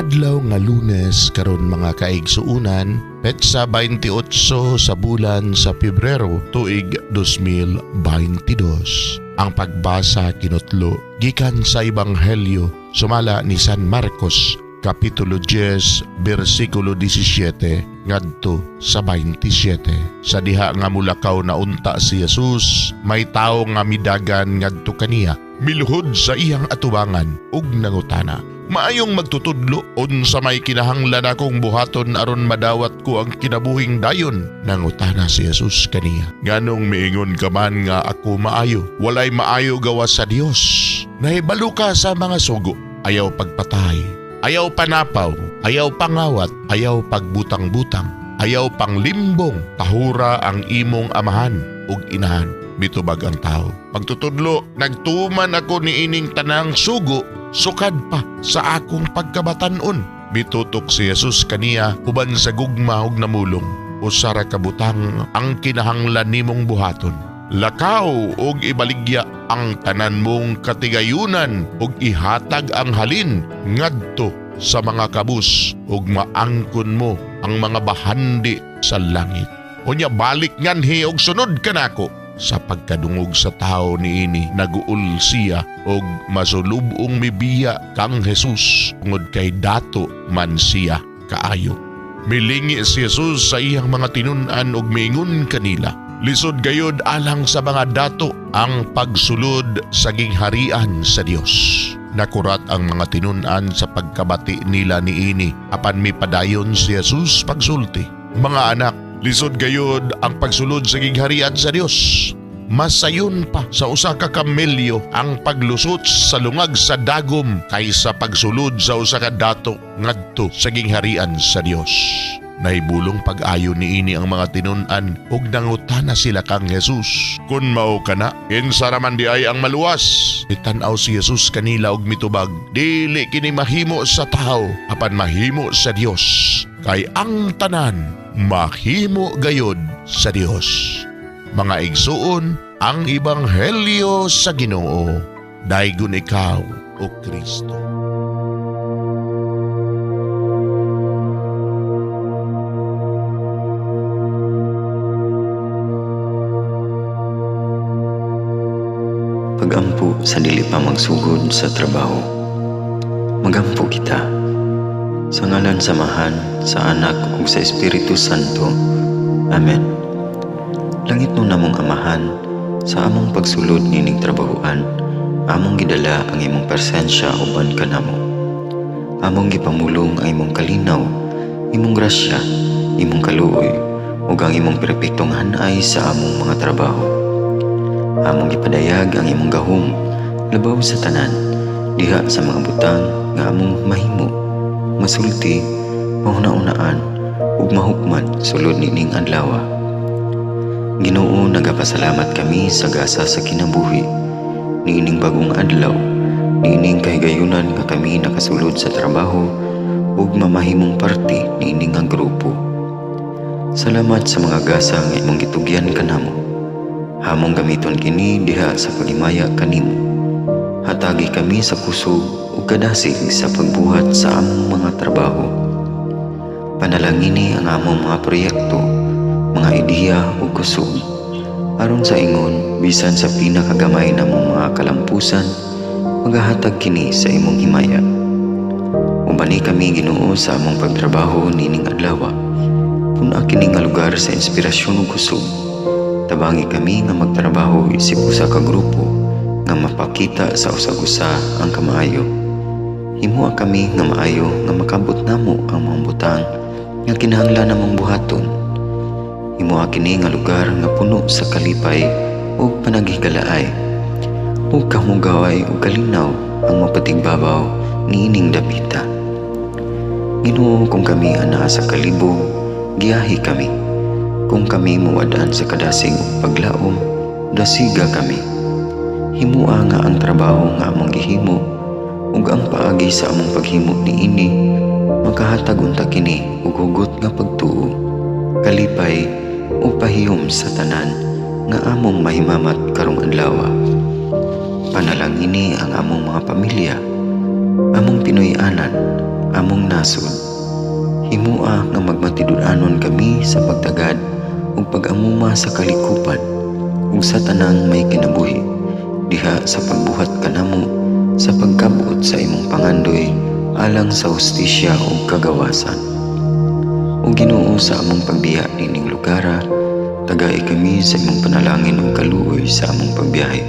Adlaw nga Lunes karon, mga kaigsuunan, petsa 28 sa bulan sa Pebrero, tuig 2022. Ang pagbasa kinutlo gikan sa Ebanghelyo sumala ni San Marcos, Kapitulo 10, bersikulo 17 ngadto sa 27. Sa diha nga mulakaw na unta si Jesus, may tawo nga midagan ngadto kaniya, miluhod sa iyang atubangan ug nangutana: "Maayong magtutudlo, unsa may kinahanglan akong buhaton aron madawat ko ang kinabuhing dayon?" Nangutana si Jesus kaniya, "Nganong miingon ka man nga ako maayo? Walay maayo gawas sa Dios. Nahibalo ka sa mga sugo: ayaw pagpatay, ayaw panapaw, ayaw pangawat, ayaw pagbutang-butang, ayaw panglimbong, tahura ang imong amahan ug inahan." Mitubag ang tao, "Magtutudlo, nagtuman ako niining tanang sugo sukad pa sa akong pagkabatanon." Mitutok si Jesus kaniya uban sa gugma ug namulong, "Usa ra ka butang ang kinahanglan nimong buhaton. Lakaw ug ibaligya ang tanan mong katigayunan ug ihatag ang halin ngadto sa mga kabus ug maangkon mo ang mga bahandi sa langit. Unya balik nganhi og sunod kanako." Sa pagkadungog sa tao niini, naguol siya og masulubong mibiya kang Jesus tungod kay dato man siya kaayo. Milingi si Jesus sa iyang mga tinun-an ug miingon kanila, "Lisod gayud alang sa mga dato ang pagsulod sa gingharian sa Dios." Nakurat ang mga tinun-an sa pagkabati nila niini, apan mipadayon si Jesus pagsulti, "Mga anak, lisod gayud ang pagsulod sa gingharian sa Dios. Masayon pa sa usa ka kamelyo ang paglusot sa lungag sa dagom kaysa pagsulod sa usa ka dato ngadto sa gingharian sa Dios." Nahibulong pag-ayo niini ang mga tinun-an ug nangutana sila kang Jesus, "Kun mao kana, kinsa raman di ay ang maluwas?" Itan-aw si Jesus kanila ug mitubag, "Dili kini mahimo sa tawo, apan mahimo sa Dios, kay ang tanan mahimo gayod sa Dios." Mga igsuon, ang ebanghelyo sa Ginoo. Daygon ikaw, o Kristo. Pagampo sa dili pa magsugod sa trabaho. Magampo kita. Sa ngalan sa Amahan, sa Anak ug sa Espiritu Santo. Amen. Langit no namong Amahan, sa among pagsulod nining trabahoan, among gidala ang imong presensya uban kanamo. Among gipamulong ang imong kalinaw, imong grasya, imong kaluoy, ug ang imong perpektong hanay sa among mga trabaho. Among gipadayag ang imong gahom labaw sa tanan, diha sa mga butang nga among mahimo, masulti, mahuna-unaan ug mahukman sulod nining adlaw. Ginoo, nagapasalamat kami sa gasa sa kinabuhi niining bagong adlaw, niining kahigayunan nga kami nakasulod sa trabaho ug mamahimong parte niining nga grupo. Salamat sa mga gasa nga imong gitugyan kanamo. Hamong gamiton kini diha sa paghimaya kanimo. Hatagi kami sa kusog ug kadasig sa pagbuhat sa among mga trabaho. Panalangini ang among mga proyekto, mga ideya ug kusog, aron sa ingon bisan sa pinakagamay namong mga kalampusan, magahatag kini sa imong himaya. Ubani kami, Ginoo, sa among pagtrabaho nining adlaw. Pun-a kini nga lugar sa inspirasyon ug kusog. Tabangi kami nga magtrabaho isip usa ka grupo nga mapakita sa usag-usa ang kamaayo. Himoa kami nga maayo nga makabot namo ang mga butang nga kinahanglan namong buhaton. Himoa kini nga lugar nga puno sa kalipay ug panaghigalaay, ug kamugaway ug kalinaw ang mapatigbabaw niining dapita. Ginoo, kung kami anaa sa kalibog, giyahi kami. Kung kami muwad-an sa kadasig ug paglaom, dasiga kami. Himoa nga ang trabaho nga among gihimo ug ang paagi sa among paghimo niini makahatag unta kini og hugot nga pagtuo, kalipay ug pahiyom sa tanan nga among mahimamat karong adlaw. Panalangini ang among mga pamilya, among Pinoy-anan, among nasod. Himua nga magmatinud-anon kami sa pagtagad ug pag-amuma sa kalikupan ug sa tanang may kinabuhi diha sa pagbuhat kanamo sa pagkab-ot sa imong pangandoy alang sa hustisya ug kagawasan. O Ginoo, sa among pagbiya niining lugara, tagai kami sa imong panalangin ug kaluoy sa among pagbiyahe.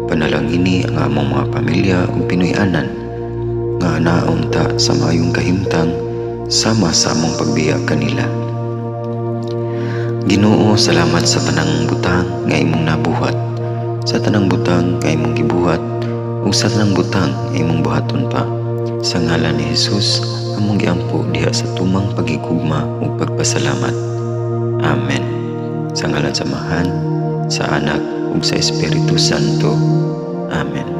Panalangini ang among mga pamilya ug Pinoy-anan nga anaon ta sa maayong kahimtang sama sa among pagbiya kanila. Ginoo, salamat sa tanang butang nga imong nabuhat, sa tanang butang nga imong gibuhat, ug sa tanang butang nga imong buhaton pa. Sa ngalan ni Jesus, among giampo diha sa tumang pagigugma ug pagpasalamat. Amen. Sa ngalan sa Amahan, sa Anak, ug sa Espiritu Santo. Amen.